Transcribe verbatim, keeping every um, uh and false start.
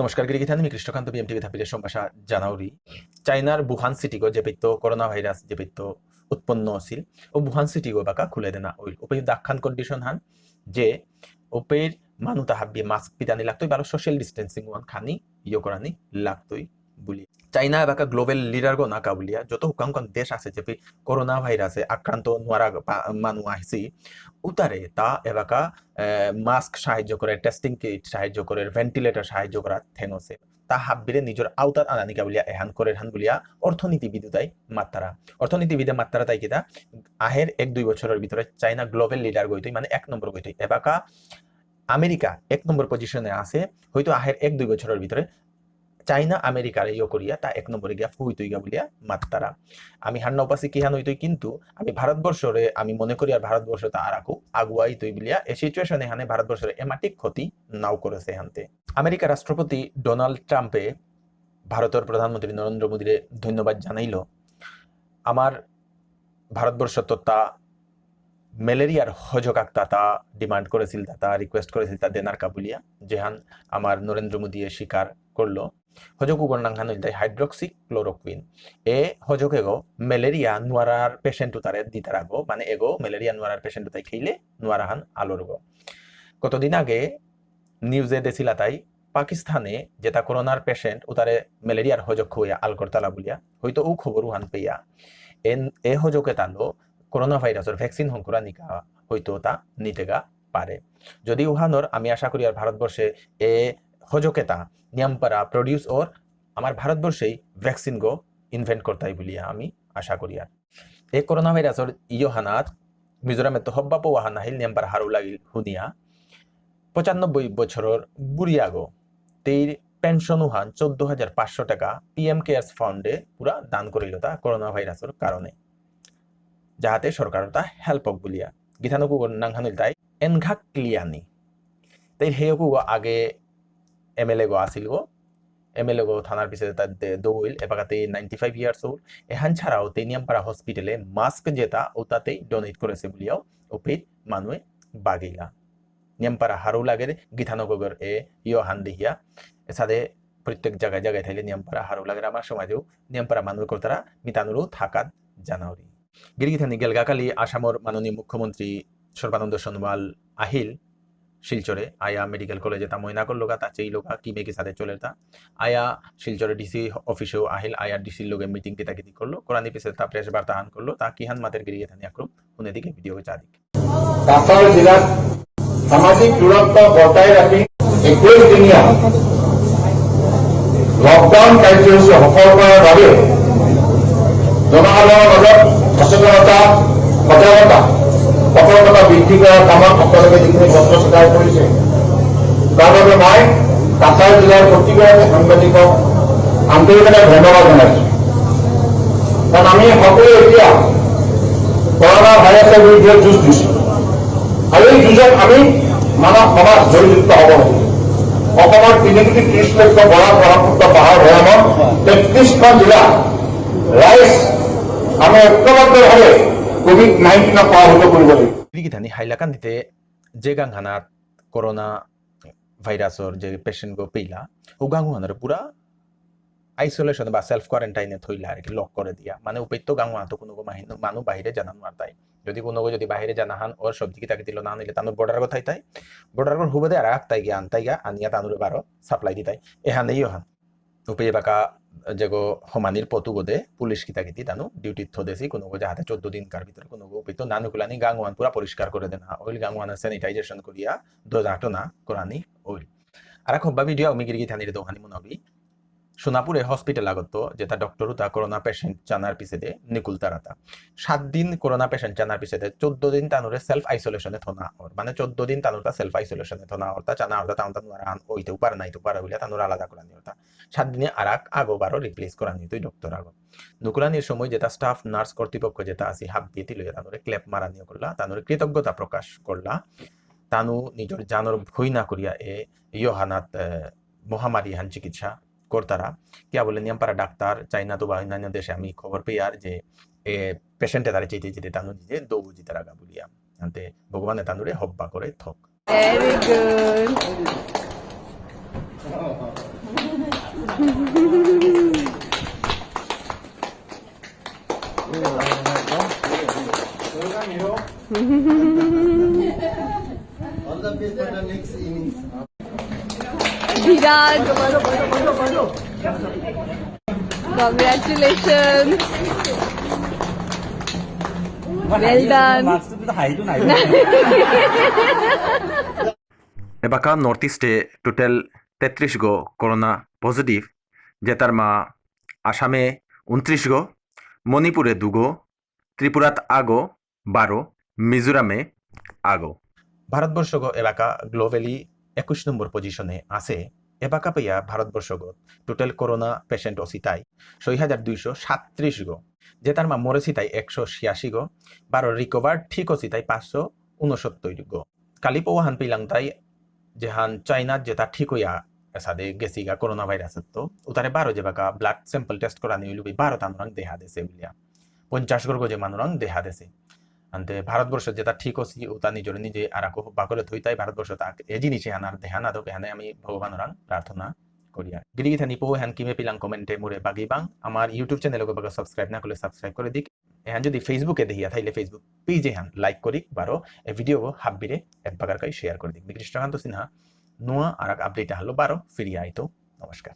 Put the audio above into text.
নমস্কার, গিরিগিথানি, মি কৃষ্ণকান্ত, বিএমটিভি থাপিলে সম্ভাষা জানাউরি। চাইনার বুহান সিটিগো যেপেইত্ত করোনা ভাইরাস যেপেইত্ত উৎপন্ন আছিল, ও বুহান সিটিগো বাকা খুলে দেনা অইল। ওপেই দাখান কন্ডিশন হান যে ওপেইর মানুতা হাব্বি মাস্ক পিদানি লাগতই, বারো সোশ্যাল ডিস্টেন্সিং ওহান খানি ইয়ো করানি লাগতই বুলি। চাইনা এবাকা গ্লোবাল লিডার গো না কাবুলিয়া, যত হুকাম হুকাম দেশ আছে যেপি করোনা ভাইরাসে আক্রান্ত নোয়ারা পা-, মানু আহিসি, উতারে তা এবাকা, এ, মাস্ক সাহায্য করে, টেস্টিং কিট সাহায্য করে, ভেন্টিলেটর সাহায্য করা থেঙসে। তা হাব্বিরে নিজর আওতাত আনানি কাবুলিয়া এহান করে হান বুলিয়া অর্থনীতিবিদ উতাই মাত্তারা। অর্থনীতিবিদে মাত্তারা তাই কিতা, আহের এক দুই বছরর ভিতরে চাইনা গ্লোবাল লিডার গইতই, মানে এক নম্বর গইতই। এবাকা আমেরিকা এক নম্বর পজিশনে আছে, হয়তো আহের এক দুই বছরর ভিতরে চাইনা আমেরিকারে ইয়ো করিয়া তা এক নম্বরে গিয়া ফুইতইগা বুলিয়া মাত্তারা। আমি হান্না উপাসি কিহান হইতই, কিন্তু আমি ভারতবর্ষরে আমি মনে করি আর ভারতবর্ষ তা আরাকু আগুয়াইতই বুলিয়া এ সিচুয়েশনে হানে ভারতবর্ষরে এমাটিক ক্ষতি নাও করেছে হানতে। আমেরিকা রাষ্ট্রপতি ডোনাল্ড ট্রাম্পে ভারতর প্রধানমন্ত্রী নরেন্দ্র মোদীরে ধন্যবাদ জানাইল। আমার ভারতবর্ষ তো তা ম্যালেরিয়ার হজক আকতা তা ডিমান্ড করেছিল, তা, তা রিকোয়েস্ট করেছিল, তা দেনার কাবুলিয়া, যেহান আমার নরেন্দ্র মোদীয়ে স্বীকার করলো। হজক উগর নাংহান হইল তাই হাইড্রোক্সি ক্লোরোকুইন। এ হজক এগো ম্যালেরিয়া নোয়ারার পেশেন্ট উতারে দিতারাগো, মানে এগো ম্যালেরিয়া নোয়ারার পেশেন্ট উতাই খেইলে নোয়ারাহান আলোরগো। কতদিন আগে নিউজে দেছিলা তাই পাকিস্তানে যেটা করোনার পেশেন্ট উতারে ম্যালেরিয়ার হজক হইয়া আল করতালা বুলিয়া, হয়তো ও খবর উহান পেয়া এন, এ হজকে তালো করোনা ভাইরাসর ভ্যাকসিন হংকুরা নিকা হয়তো তা নিতেগা পারে। যদি উহানর আমি আশা করি আর ভারতবর্ষে এ হজকে তা নিয়ামপারা প্রডিউস ওর আমার ভারতবর্ষেই ভ্যাকসিন গো ইনভেন্ট করতাই বুলিয়া আমি আশা করি আর। এ করোনা ভাইরাসর ইয়ো হানাত মিজোরামে তো হব্বা পো ওয়াহান আহিল নিয়ামপারা হারৌ লাগিল হুনিয়া। পঁচানব্বই বছরর বুড়িয়াগো তেইর পেনশন উহান চোদ্দ হাজার পাঁচশো টাকা পিএম কেয়ার্স ফান্ডে পুরা দান করিল তা করোনা ভাইরাসর কারণে, যাহাতে সরকার তা হেল্প হোক বুলিয়া। গিথানকু নাংহান হইল তাই এনঘাক ক্লিয়ানি। তাই হেয়কু গো আগে এমএলএ গো আসিল গো, এমএলএ গো থানার পিছে তা দে-, দৌইল, এবাকাতে নাইনটি ফাইভ ইয়ার্স ওল্ড। এহান ছাড়াও তে নিয়ামপারা হসপিটালে মাস্ক যেটা ওটাতেই ডোনেট করেছে বুলিয়াও ওপিত মানুয়ে বাগিলা। নিয়ামপারা হারৌ লাগের গিথানকগর এ ইয়ো হান দেহিয়া। এসাদে প্রত্যেক জায়গায় জায়গায় থাইলে নিয়ামপারা হারৌ লাগের আমার সমাজেও নিয়ামপারা মানু করতারা মিতানুরু থাকাত জানাউরি। গিরিগিথানি গেলগাকালি আসামর মাননীয় মুখ্যমন্ত্রী সর্বানন্দ সোনোয়াল আহিল শিলচরে, আয়া মেডিকেল কলেজে তা ময়না করলো গা, তা চেইলো গা, কি মেকি সাথে চলে তা। আয়া শিলচরে ডিসি অফিসেও আহিল, আয়া ডিসির লগে মিটিং কিতা কিতি করলো, করানি পিছে তা প্রেস বার্তা হান করলো, তা কিহান মাতের গিরিগিথানি আক্রম, হুনে দিকে ভিডিও চাদিক। কাছাড় জিলাত সামাজিক দূৰত্ব বৰ্তাই ৰাখি একৈশ দিনীয়া লকডাউন কাৰ্যসূচী সফল কৰাৰ বাবে জনসাধাৰণৰ মাজত সচেতনতা, সজাগতা, সতৰ্কতা বৃদ্ধি কৰাৰ কামত সকলোকে যিখিনি কষ্ট স্বীকাৰ কৰিছে, তাৰ বাবে মই কাছাৰ জিলাৰ প্ৰতিগৰাকী সাংবাদিকক আন্তৰিকতাৰে ধন্যবাদ জনাইছোঁ। কাৰণ আমি সকলোৱে এতিয়া কৰোণা ভাইৰাছৰ বিৰুদ্ধে যুঁজ দিছোঁ আৰু এই যুঁজত আমি মানৱ সমাজ জয়যুক্ত হ'ব লাগিব। অসমৰ তিনি কোটি ত্ৰিশ লক্ষ বৰাক ব্ৰহ্মপুত্ৰ পাহাৰ ভৈয়ামৰ তেত্ৰিশখন জিলা ৰাইজ আমি ঐক্যবদ্ধভাৱে কোভিড নাইণ্টিনক পৰাভূত কৰিব লাগিব। গিথানি হাইলাকান্দিতে যে গাঙহানাত করোনা ভাইরাসর যে পেশেন্ট গো পেইলা, ও গাঙহানরে পুরা আইসোলেশন বা সেলফ কোয়ারেন্টাইনে থইলা আর কি, লক করে দিয়া। মানে উপেত্ত গাঙহানাত কোনো গো মাহি-, মানু বাহিরে জানা নোয়ারতাই। যদি কোনো গো যদি বাহিরে জানা হান ওর সবজি কিতা কিতি লনা আনিলে তানুর বর্ডার গো থাইতাই। বর্ডার গো হুবদে আর আগ তাইগা আনতাইগা আনিয়া তানুরে বারো সাপ্লাই দিতাই। এহানেই ওহান। উপে বাকা যেগো হমানির পথু গদে পুলিশ কিতা কিতি তানু ডিউটি থদেসি কোনো গো যাহাতে চোদ্দ দিনকার ভিতরে কোনো গো উপেত্ত নানুকুলানি গাঙহান পুরা পরিষ্কার করে দেনা। ওইল গাঙহান স্যানিটাইজেশন করিয়া দোজাটো না করানি ওইল। আর খুব ভিডিও আমি গিরি গিথানির দোহানি মনাবি। সোনাপুরে হসপিটাল আগত যেটা ডক্টর উতা করোনা পেশেন্ট চানার পিছেদে নিকুলতারাতা। সাত দিন করোনা পেশেন্ট চানার পিছেদে চোদ্দ দিন তানুরে সেলফ আইসোলেশনে থনা অর। মানে চোদ্দ দিন তানুরতা সেলফ আইসোলেশনে থনা অরতা চানা অরতা তানুরতা নুয়ারা আন ওইতে উপার নাই তো পারা হইলে তানুর আলাদা করানি অরতা। সাত দিনে আরাক আগো বারো রিপ্লেস করানি তুই ডক্টর আগো। নুকুলানির সময় যেটা স্টাফ নার্স কর্তৃপক্ষ যেটা আসি হাত দিয়ে দিল তানুরে ক্লেপ মারানি করলা, তানুরে কৃতজ্ঞতা প্রকাশ করলা। তানু নিজর জানর ভয় না করিয়া এ ইয়োহানাত, এ, মহামারী হান চিকিৎসা করতারা। কিয়া বুলে নিয়ামপারা ডাক্তার চাইনা তো বা অন্যান্য দেশে আমি খবর পেয়ে আর যে এ পেশেন্টে তারে চেইতে চেইতে তানু নিজে দৌ বুঝি তারা গা বুলিয়া। আনতে ভগবানে তানুরে হব্বা করে থক। Very good. All the best for the next innings. Viraj, congratulations. Well done. এবাকা নর্থ ইস্টে টোটাল তেত্রিশ গো করোনা পজিটিভ, যেতার মা আসামে ঊনত্রিশ গো, মণিপুরে দুগো, ত্রিপুরাত আগো বারো, মিজোরামে আগো। ভারতবর্ষগো এবাকা গ্লোবালি একুশ নম্বর পজিশনে আছে। এবাকা পেয়া ভারতবর্ষগো টোটাল করোনা পেশেন্ট অসিতাই ছয় হাজার দুইশো সাতত্রিশ গো, যেতার মা মরেসিতাই একশো ছিয়াশি গো, বারো রিকভার ঠিক অসিতাই পাঁচশো ঊনসত্তর গো। কালি পৌহান পিলাংতাই যেহান চাইনাত যেতা ঠিক হইয়া এসাদে গেসিগা করোনা ভাইরাস তো, উতারে বারো যেবাকা ব্লাড স্যাম্পল টেস্ট করানি হইল বারো তানুরাং দেহা দেসে বুলিয়া। পঞ্চাশ গর্গ যে মানুরাং দেহা দেসে। আনতে ভারতবর্ষ যেতা ঠিক অসি, উতা নিজরে নিজে আরাকো বাকলে থইতাই ভারতবর্ষ তাক এ জিনিসে আনার দেহা না দোকে হানে আমি ভগবানরাং প্রার্থনা করিয়া। গিরি গিথানি পৌহান কিমে পিলাং কমেন্টে মোরে বাগিবাং, আমার YouTube চ্যানেল ওকে বাগা সাবস্ক্রাইব না করলে সাবস্ক্রাইব করে দিক। এহান যদি Facebook এ দেখিয়া থাইলে Facebook পেজ এহান লাইক করি বারো, এ ভিডিও হাব্বিরে এক বাগার কাই শেয়ার করে দিক। মি কৃষ্ণকান্ত সিনহা, নুয়া আরাক আপডেট আহলো বারো ফিরিয়া আইতো। নমস্কার।